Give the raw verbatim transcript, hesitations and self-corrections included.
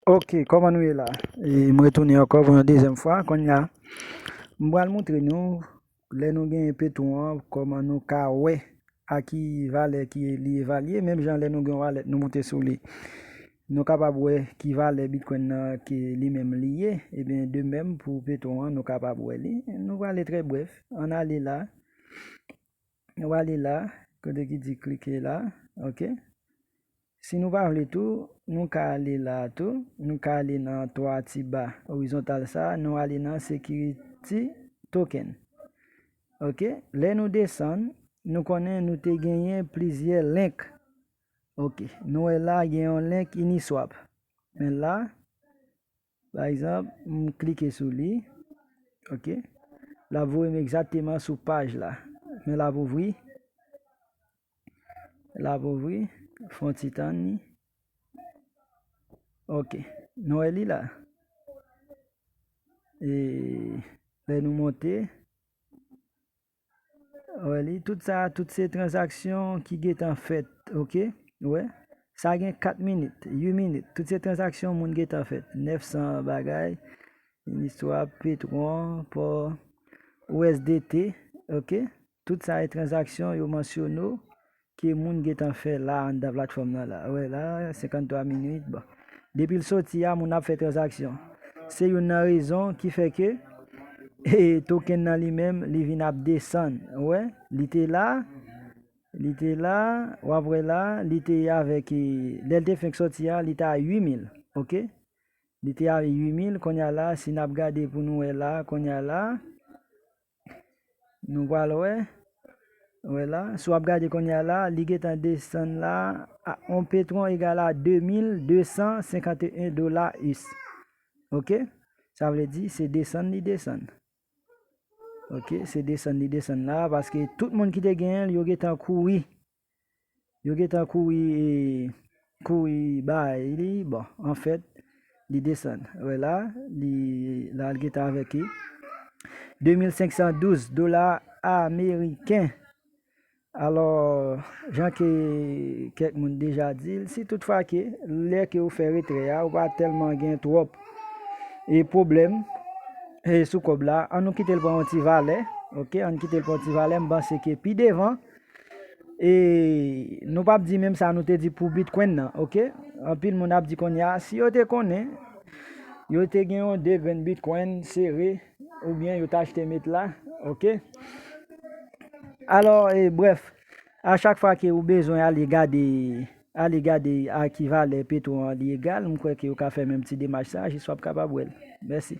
Ok, kòman nou ye la? E, m retounen ankò pou yon dezyèm fwa. Kounye a, m pral montre nou, lè nou genyen petwo an, kòman nou ka wè a ki valè ki li evalye. Menm jan lè nou gen yon walèt, nou moute sou li, nou kapab wè ki valè Bitcoin nan ke li menm li ye. Ebyen, de menm pou petwo an, nou kapab wè li. Nou prale trè brèf. Ann ale la. Nou prale la, kote ki di klike la. Ok. Si nou pa vle tou, nou ka ale la tou. Nou ka ale nan twa ti ba orizontal sa. Nou ale nan Security Token. Ok. Lè nou desann, nou konnen nou te genyen plizyè link. Ok. Nou wè la, gen yon link Uniswap. Men la, pa egzanp, m klike sou li. Ok. L ap voye m egzakteman sou paj la. Men l ap ouvri. L ap ouvri. Fè yon ti tann li. Ok. Nou wè li la. E lè nou monte, wè li, tout sa, tout se tranzaksyon ki gentan fèt, ok? Wè, sa gen kat minit, uit minit, tout se tranzaksyon moun gentan fèt, nèf san bagay, Uniswap, Petron, Port, U S D T, ok? Tout sa e tranzaksyon yo mansyone ke moun gentan fè la anndan platfòm nan la. Wè la, senkanntwa minit, bon. Depi l soti a, moun ap fè tranzaksyon. Se youn nan rezon ki fè ke e, token nan li menm, li vin ap desann. Wè, li te la, li te la, w ap wè la, li te avèk, e, lè l te fenk soti a, li te a uit mil, ok? Li te a uit mil, kounye a la, si n ap gade pou nou wè la, kounye a la, nou pral wè, wè la, si w ap gade kounye a la, li gentan desann la, a, yon petwon egal a de mil de san senkanteyen dola us. Ok? Sa vle di, se desann li desann. Ok? Se desann li desann la, paske tout moun ki te genyen l, yo gentan kouri. Yo gentan kouri, e, kouri bay li. Bon, anfèt, li desann. Wè la, li, la, l gentan avèk li. De mil senk san douz dola ameriken. Alò, jan ke kèk moun deja di l, si toutfwa ke lè ke ou fè retrè a, ou pa tèlman gen twòp, e, pwoblèm, e, sou kòb la, ann nou kite l pran yon ti valè, ok, ann kite l pran yon ti valè, m panse ke pi devan, e, nou p ap di menm sa nou te di pou Bitcoin nan, ok? Anpil moun ap di kounye a, si yo te konnen, yo te gen yon de grenn Bitcoin sere, oubyen yo t achte met la, ok? Alò, e, brèf, a chak fwa ke ou bezwen ale gade, ale gade a ki valè petwo an li egal, m kwè ke ou ka fè menm ti demach sa, jis w ap kapab wè l. Mèsi.